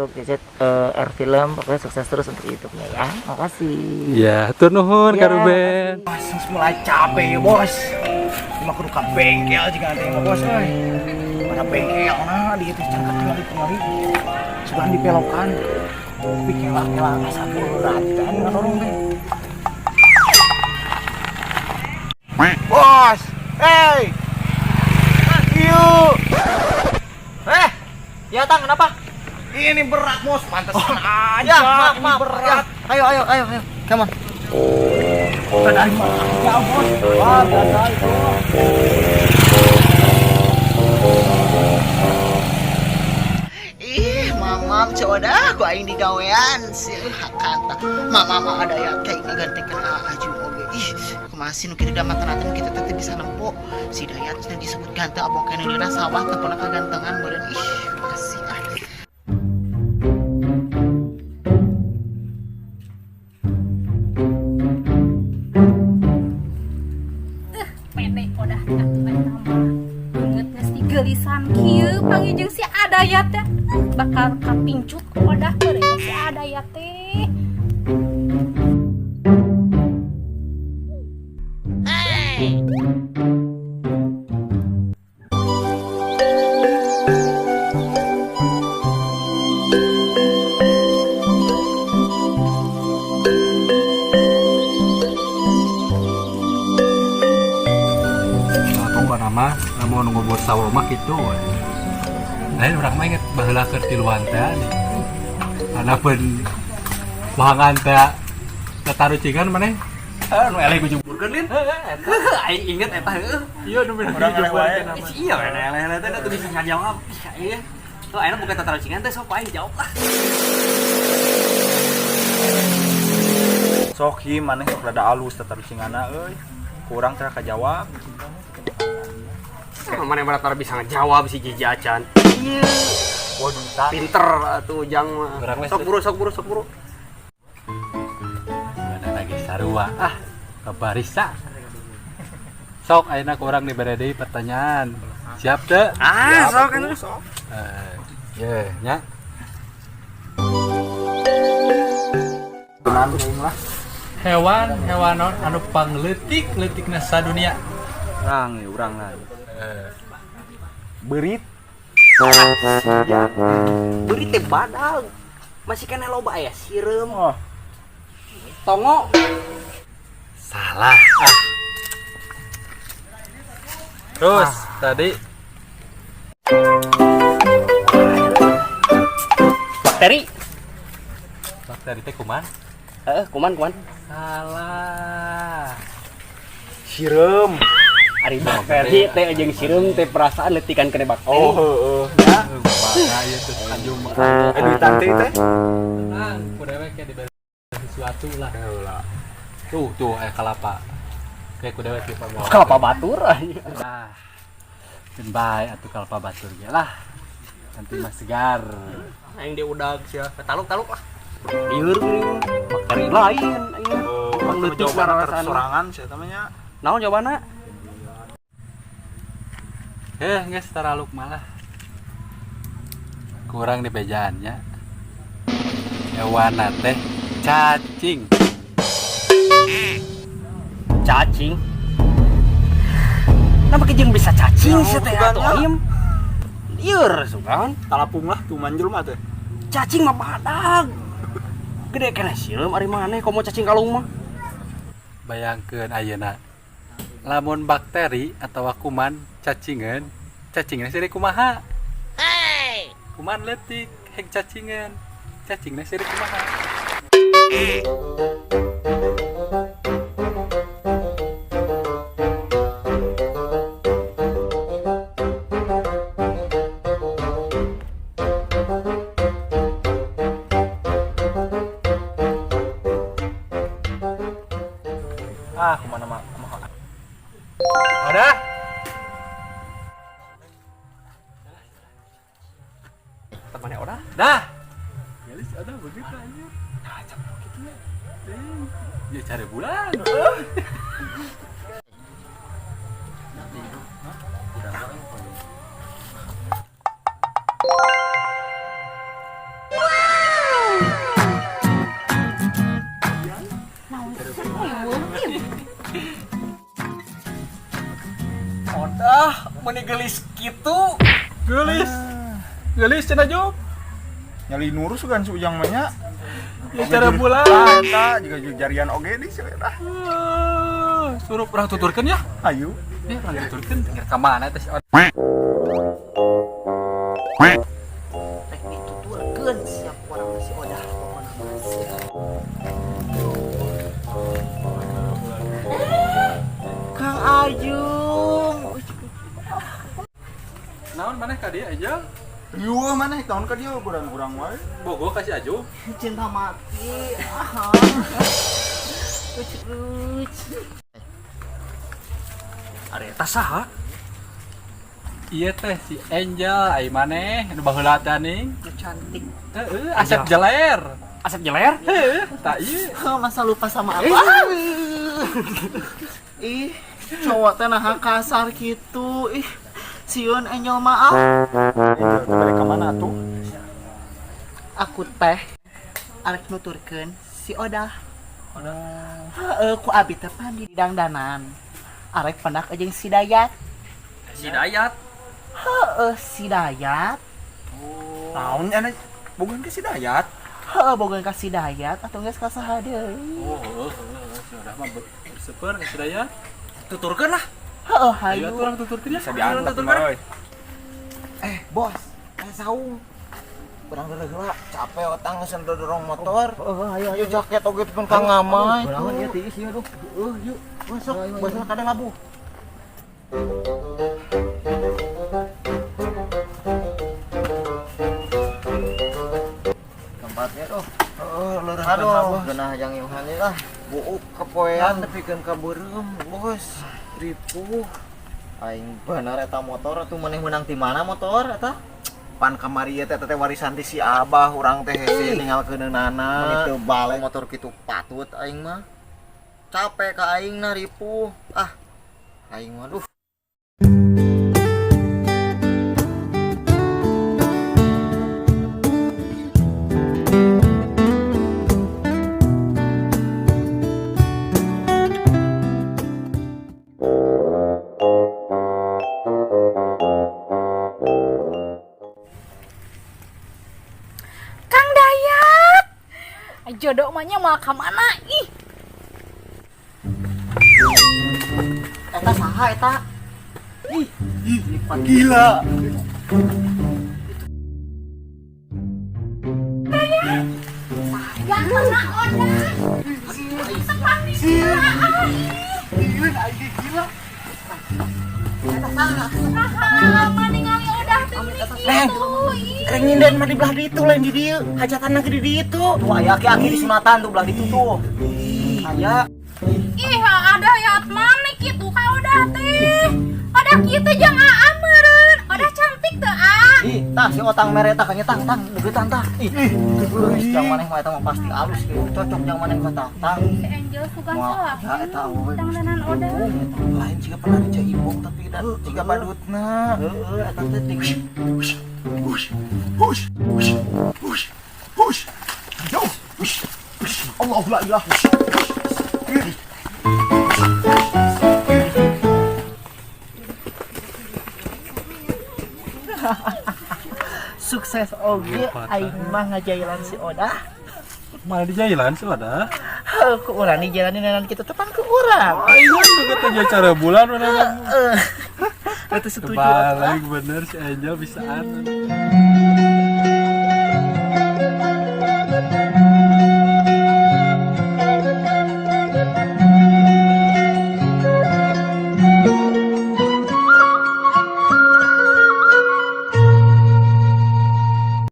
untuk Cecet R Film, pokoknya sukses terus untuk YouTube-nya ya. Makasih. Ya, hatur nuhun Ya, Kak Ruben. Bos, mulai capek ya bos. Cuma kudu ka bengkel jika nanti mah bos euy. Mana bengkel nah di itu can katingali tingali. Sugan dipelokan. Tapi kela-kela asa berat kan ngadorong teh. Bos, hey. Yuk. Eh, ya Tang, kenapa? Ini berat bos, pantesan aja. Ya, maaf, ini maaf. berat. Ya, ayo, ayo, ayo, ayo. Come on. Dari mana aja bos? Wah, biasa itu. Ih, mamam coba ku aing digawean sih hakanta. Mama mah ada ya kayak ngagantekeun aju oge. Ih, kumaha sih nu kitu da mata-mata nu kitu teh bisa nempo. Si Dayat cenah disebut ganteng abong keneh dina sawah teu pernah kagantengan meureun. Ih, kumaha sih ah. Pede odah atuh eta mah beungeut geus digeulisan kieu panggih si Adayat teh bakal kapincut odah meureun si Adayat teh. Aku nama lamun ngubur sawah mah kitu we. Lain urang mah inget baheula keur tiluan teh nih. Anapeun wahangan teh tatarucingan maneh. Eh, nu eleh kujuburkeun lin. Heeh, eta. Aing inget eta heueuh. Iya nu bener Urang eleh wae. Ih, iya we eleh teh tuh bisa ngajawab. Ih, aing. Tuh ayeuna bukan tatarucingan teh sok aing jawab lah. Sok hi maneh sok rada alus tatarucingana euy. Kurang teh kajawab. Sama mana yang bisa ngejawab si Jiji acan. Iya. Waduh, tak. Pinter atuh Ujang mah. Urang mah Sok buru sok buru sok buru. Mana lagi sarua ah kabarisa. Sok ayeuna ku urang dibere deui pertanyaan. Siap teu? Ah, sok kan sok. Eh, ye nya. Benar aing lah. Hewan hewan naon anu pangleutik leutikna sadunia? Urang ya, urang lah. Eh, Beurit. Beurit teh badag. Masih kena loba aya sireum. Oh, Tongo. Salah. Ah. Terus tadi Bakteri. bakteri teh kuman? Heeh, kuman kuman. Salah. sireum. Ari bakteri teh jeung sireum teh perasaan leutikan kene bakteri. Oh, heeh. Ya. Kumaha ieu teh anjung mah. Eh duitan teh teh. Tenang, ku dewek kayak diberi sesuatu lah. Tuh, tuh aya kalapa. Kayak ku dewek di pamor. Kelapa batur anjing. Ah. Keun bae atuh kalapa batur ge lah. Nanti mah segar. Aing dia udag sia. Taluk-taluk lah. Lieur geuning. Bakteri lain aing. Oh, Pangleutik jawabanna marasana. sorangan sia teh mah nya. Naon jawabanna? Eh, geus taraluk malah. Kurang di bejaannya. Hewan teh cacing. Cacing. Nah, pakai jeung bisa cacing Ya, sih teh sugan atuh nya. aing. Lieur sugan. Talapung lah tuh manjul mah teh. Cacing mah badag. Gede kena sireum ari maneh komo cacing kalung mah. Bayangkeun ayeuna. Lamun bakteri atau kuman cacingan, cacingan seurik kumaha? Kuman leutik heg cacingan. Cacingna seurik kumaha? Ah, kumaha mah kumaha. Udah? Temannya udah. Dah. Gelis ada begitu anjir. Nah, capek gitu ya. Ya cari bulan. Meuni geulis kitu. Geulis. Geulis cenah Jup. Nyali nurus kan si Ujang mah nya. Ya cara bulan. Tah eta juga jarian oge di si eta. Suruh urang tuturkeun ya. Ayo. Ya, urang tuturkeun tinggal ka mana teh si Odah. Rek dituturkeun siap urang si Odah pokona mah. Kang Ajung. Naon maneh ka dieu Angel? Riweuh maneh tahun ka dieu ukuran urang wae. Bogo ka si Ajung. Cinta mati. Lucu lucu. Ari eta saha? Iya teh si Angel ai maneh nu baheula teh ning. Cantik. Heeh, Asep Jeler. Asep Jeler? Heeh, tak ieu. Masa lupa sama aku? Ih, cowok teh naha kasar gitu. Ih, sieun Angel maaf. Angel teh balik ka mana atuh? Aku teh arek nuturkeun si Odah. Odah. Heeh, ku abi teh pan di dangdanan. Arek pendak jeung si Dayat. Si Dayat. Heeh, si Dayat. Naon nya bogohan ka si Dayat? Heeh, bogohan ka si Dayat atau geus ka saha deui. Oh, heeh, heeh, si Odah mah berseper ka si Dayat. Tuturkeun lah. Heeh, Ayo hayu. atuh urang tuturkeun ya. Bisa diantep mah euy. Bos, saung. Urang heula heula, capek otang geus dorong motor. Oh, ayo Ayo jaket oge pun ka ngamai. Berangan ya tiis ya duh. Heeh, yuk. Masuk, bos kada labuh. Tempatnya tuh. Heeh, leureun Aduh, genah jang Yohani lah. Buuk kepoean tepikeun ka beureum, bos. Ripuh. Aing bener eta motor atuh maneh meunang ti mana motor eta? Pan kamari ieu teh teh warisan ti si Abah urang teh hese ninggalkeuneunana. Mun teu balik motor kitu patut aing mah. Capek ka aing na ripuh. Ah. Aing mah duh. Kang Dayat. Jodoh mah nya moal ka mana ih. Eta saha eta? Ih, gila. Yang kena Odah. Tepang di Gila, aing gila. Eta saha? Saha ningali Odah teh meni kitu. Ih. Rek nyinden mah di belah ditu lain di dieu. Hajatanna ge di ditu. Tuh aya aki-aki di sunatan tuh belah ditu tuh. Aya. Ih, ada Dayat mana kitu ka Odah teh. Odah kitu jeung aa meureun. Odah cantik teu ah. Ih, tah si otang mere tah kanya tang tang deuketan tah. Ih, geus jang maneh mah eta mah pasti alus kieu. Cocok jang maneh mah tah. Tang. Si Angel sugan Wah, salak. ya eta we. Dangdanan Odah. Lain jiga pernah di Jaibong tapi da jiga badutna. Heeh, eta teh ting. Push, push, push, push, push. Yo, push, push. Allahu la ilaha. Sukses oge aing mah ngajailan si Odah. Mana di jailan si Odah? Heuh, ku urang di jalanin nanan kitu tepan ku urang. Ayo teh cara bulan mana. Heeh. Itu setuju. Kebalik bener si Angel bisaan.